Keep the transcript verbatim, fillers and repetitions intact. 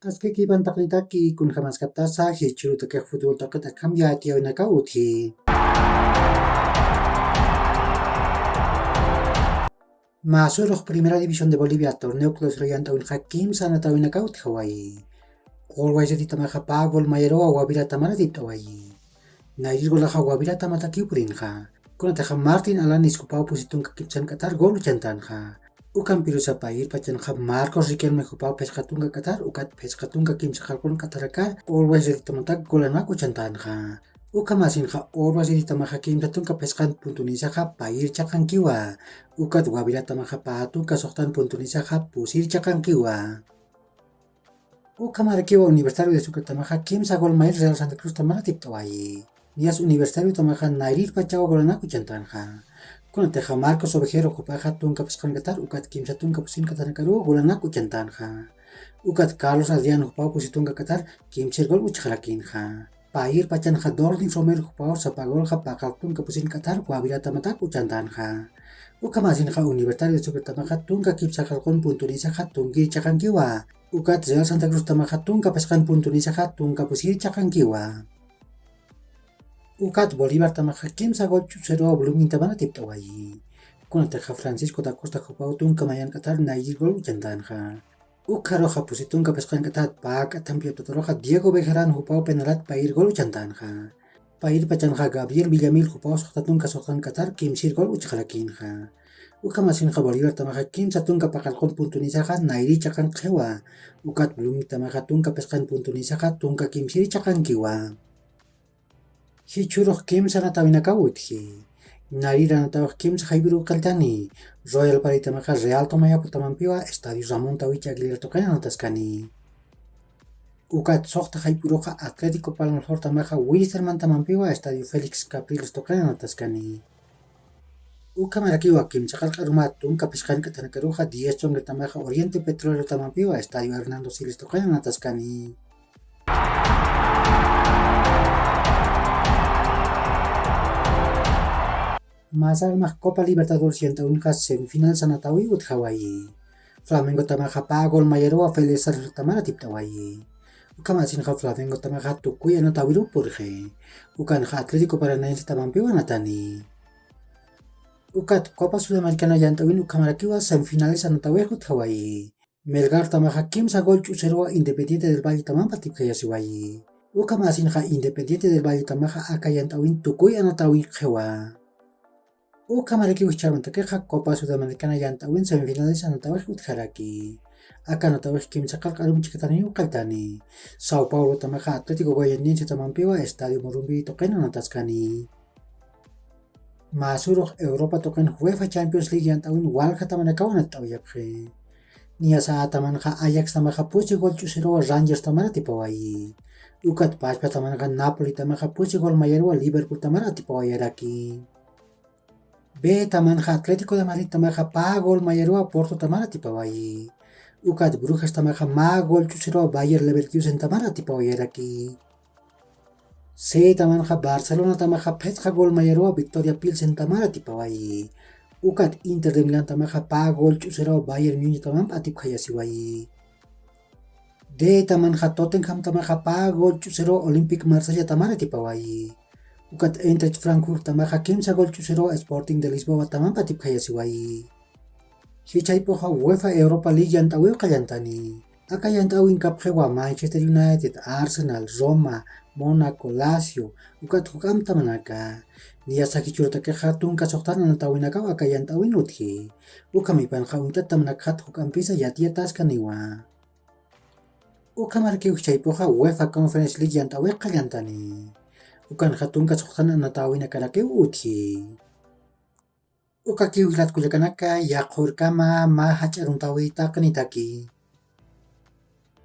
Aski kipantaqnitaki kunjamaskaptasa jichhürutakix futbol taqit akham yatiyawinakaw utji. Masurux Primera División de Bolivia torneo clausura yant'awinxa kimsa anatawinakaw utjawayi. Q'ulway sititamaxa pä gol mayaruwa Wavirata maratipt'awayi. Nayrir golaxa Wavirata matakiw purinxa. Kunatixa Martin Alanis jupaw pusi tunka kimsank'atar gol uchantanxa. Ukampirusa payir pachanxa Marcos Riquelme jupaw phisqa tunka k'atar ukat phisqa tunka kimsa qallqun k'atarakar Q'ulway sititamatak golanak uchantanxa. Ukhamasinxa Q'ulway sititamaxa kimsa tunka phisqan puntunisaxa payir chaqankiwa. Ukat Waviratamaxa pä tunka suxtan puntunisaxa pusir chaqankiwa. Ukhamarakiwa Universitario de Sucretamaxa kimsa gol mayar Real Santa Cruzta maratipt'awayi. Niyas Universitariotamaxa nayrir pachawa golanak uchantanxa. Kunatixa Marcos Ovejero jupaxa tunka phisqank'atar ukat kimsa tunka pusink'atanakaruwa golanak uchantanxa. Ukat Carlos Adrián jupaw pusi tunka k'atar kimsir gol uchxarakinxa. Payir pachanxa Dornis Romero jupaw sapa golxa paqal tunka pusink'atar Waviratamatak uchantanxa. Ukhamasinxa Universitario de Sucretamaxa tunka kimsa qallqun puntunisaxa tunkir chaqankiwa. Ukat Real Santa Cruztamaxa tunka phisqan puntunisaxa tunka pusir chaqankiwa. Ukat Bolivartamaxa kimsa gol ch'usiruwa Bloomingta maratipt'awayi. Kunatixa Francisco da Costa jupaw tunka mayank'atar nayrir gol uchantanxa. Ukxaruxa pusi tunka phisqank'atat pä k'atampi aptataruxa Diego Bejarano jupaw penalat payir gol uchantanxa. Payir pachanxa Gabriel Villamil jupaw suxta tunka suxtank'atar kimsir gol uchxarakinxa. Ukhamasinxa Bolivartamaxa kimsa tunka paqallqun puntunisaxa nayrir chaqankiwa. Ukat Bloomingtamaxa tunka phisqan puntunisaxa tunka kimsir chaqankiwa. Jichhürux kimsa anatawinakaw utji. Nayrir anatawix kimsa jayp'iruw qilltani. Royal Pareytamaxa Real Tomayapotamampiwa Estadio Ramón Tawichi Aguilar tuqin anataskani. Ukat suxta jayp'iruxa Atlético Palma Flortamaxa Wilstermantamampiwa Estadio Félix Capriles tuqin anataskani. Ukhamarakiwa kimsa qallq'arumat tunka phisqank'atanakaruxa diez chunqitamaxa Oriente Petrolerotamampiwa Estadio Hernando Siles tuqin anataskani. Masarmax Copa Libertadores yant'awinxa semifinal sanatawi utjawayi. Flamengotamaxa pä gol mayaruwa Vélez Sarsfield maratipt'awayi. Ukhamasinxa Flamengotamaxa tukuy anatawiruw purxi. Ukanxa Atlético Paranaensetamampiw anatani. Ukat Copa Sudamericana yant'awin ukhamarakiwa semifinales anatawix utjawayi. Melgartamaxa kimsa gol ch'usiruwa Independiente del Valletamamp atipjayasiwayi. Ukhamasinxa Independiente del Valletamaxa aka yant'awin tukuy anatawin qhiwa. Ukhamarakiw jichhüruntakixa Copa Sudamericana yant'awin semifinales anatawix utjaraki. Aka anatawix kimsa qallq'arum chikataniw qalltani. Sao Paulotamaxa Atlético Goianiensetamampiwa Estadio Morumbi tuqin anataskani. Masürux Europa tuqin UEFA Champions League yant'awin waljatamanakaw anatt'awayapxi. Niyasa A tamanxa Ajaxtamaxa pusi gol ch'usiruwa Rangersta maratipawayi. Ukat pachpatamanxa Napolitamaxa pusi gol mayaruwa Liverpoolta maratipawayaraki. B tamanxa Atlético de Madridtamaxa pä gol mayaruwa Portota maratipawayi. Ukat Brujastamaxa mä gol ch'usiruwa Bayer Leverkusenta maratipawayaraki. C tamanxa Barcelonatamaxa phisqa gol mayaruwa Victoria Pilsenta maratipawayi. Ukat Inter de Milantamaxa pä gol ch'usiruwa Bayern Munichtamamp atipjayasiwayi. D tamanxa Tottenhamtamaxa pä gol ch'usiruwa Olympique Marsellata maratipawayi. Ukat Eintracht Frankfurttamaxa kimsa gol ch'usiruwa Sporting de Lisboatamamp atipjayasiwayi. Jichhaypuxa UEFA Europa League yant'awiw qallantani. Aka yant'awinkapxiwa Manchester United, Arsenal, Roma, Mónaco, Lazio, ukat juk'amp tamanaka. Niyasa jichhürutakixa tunka suxtan anatawinakaw aka yant'awin utji. Ukhamipanxa uñt'at tamanakxat juk'ampisa yatiyataskaniwa. Ukhamarakiw jichhaypuxa UEFA Conference League yant'awiw qallantani. Ukanxa tunka suxtan anatawinakarakiw utji. Ukakiw jilat kullakanaka, yaqha urkama mä jach'a aruntäwi taqinitaki.